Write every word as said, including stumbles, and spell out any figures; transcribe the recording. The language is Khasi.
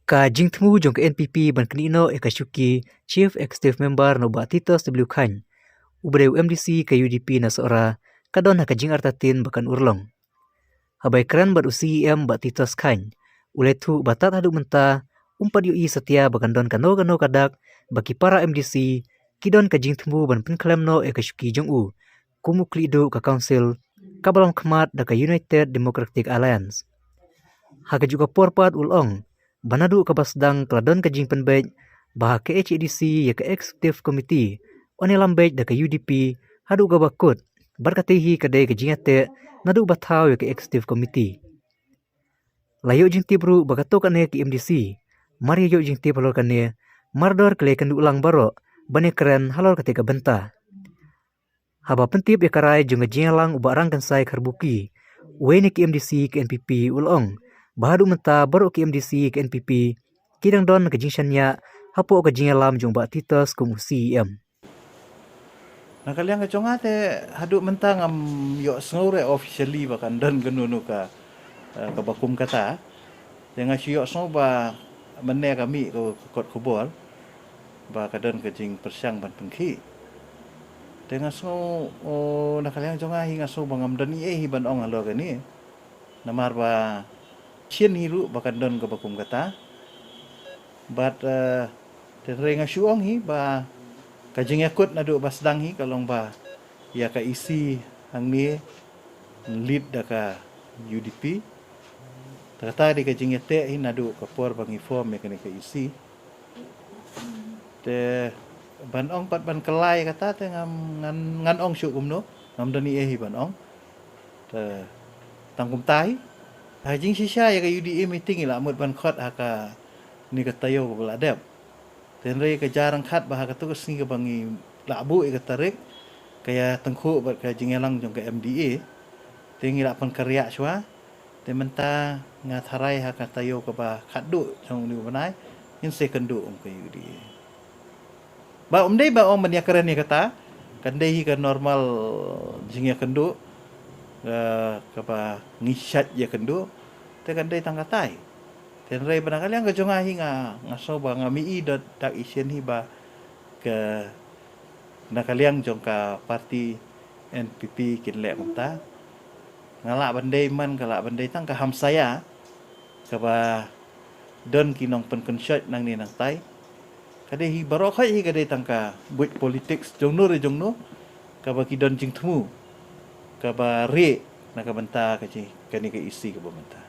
Ka jingthmu jong ka N P P ban knieh noh ïa ka shuki Chief Executive Member na u Bah Titos W Chyne, uba dei u M D C ka U D P na Sohra, ka don ha ka jingartatien ba kan urlong. Haba ïakren bad u C E M Bah Titos Chyne, u la ïathuh ba tad haduh mynta um pat ïohi satia ba kan don kano kano ka dak ba ki para M D C ki don ka jingthmu ban pynkhlem noh ïa ka shuki jong u kum u khlieh duh ka council kaba long khmat da ka United Democratic Alliance. Ha kajuh ka por pat u la ong ba naduh kaba sdang ka la don ka jingpynbeit ba ha ka H A D C ïa ka Executive Committee yn ïalam beit da ka U D P haduh kaba kut, bad kata hi ka dei ka jingïateh naduh ba thaw ïa ka Executive Committee. La ïoh jingtip ruh ba katto katne ki M D C mar ïa ïoh jingtip halor kane, mardor ki la ïakynduh lang baroh ban ïakren halor katei ka bynta. Haba pyntip ïa ka rai jong ka jingïalang u Bah Rangkynsai Kharbuki, uwei na ki M D C ka N P P, u la ong ba haduh mynta baroh ki M D C ka N P P ki dang don ka jingshaniah hapoh ka jingïalam jong u Bah Titos kum u C E M. Na ka liang ka jong nga te haduh mynta ngam ïohsngew re officially ba kan don kano kano ka, eh, kaba kum kata. Te nga shu ïohsngew ba mynne ka mih ka kot khubor ba ka don ka jingpyrshang ban pynkhih. Te nga sngew, oh, na ka liang jong nga hi nga sngew ba ngam don ei ei hi ban ong halor kane. Namar ba shisien hi ruh ba kan don kaba kum kata. Bad, eh, te hynrei nga shu ong hi ba ka jingïakut naduh ba sdang hi ka long ba ïa ka E C hangne lead da ka U D P. Te kata dei ka jingïateh hi naduh ka por ba ngi form ïa kane ka E C. Te ban ong pat ban kylla ïa kata te ngam, ngan, ngan ong shuh kumno, ngam don ei ei hi ban ong. Te tang kumta hi. Ha jingshisha ïa ka U D A meeting ngi la mut ban khot ha kane ka taïew kaba la dep. Te hynrei ka jia ryngkat ba ha kato ka sngi kaba ngi la buh ïa ka tarik, ka ïatyngkhuh bad ka jingïalang jong ka M D A. Te ngi la pynkynriah shuwa. Te mynta nga tharai ha ka taïew kaba khatduh jong une u bnai ngin sa ïakynduh kum ka U D A. Ba um dei ba ong ban ïakren ïa kata, kan dei hi ka normal jingïakynduh, eh, kaba ngi shait ïakynduh, te kan dei tang katai. Te hynrei ba na ka liang ka jong nga hi nga, nga sngew ba ngam ïohi da dak shisien hi ba ka na ka liang jong ka party N P P kin leh kumta. Nga lah ban dei man ka lah ban dei tang ka hamsaïa kaba don ki nongpynkynshait nangne nangtai. Ka dei hi baroh khoit hi ka dei tang ka buit politics jongno re jongno kaba ki don jingthmu kaba rieh na ka bynta ka jing kane ka E C kaba mynta.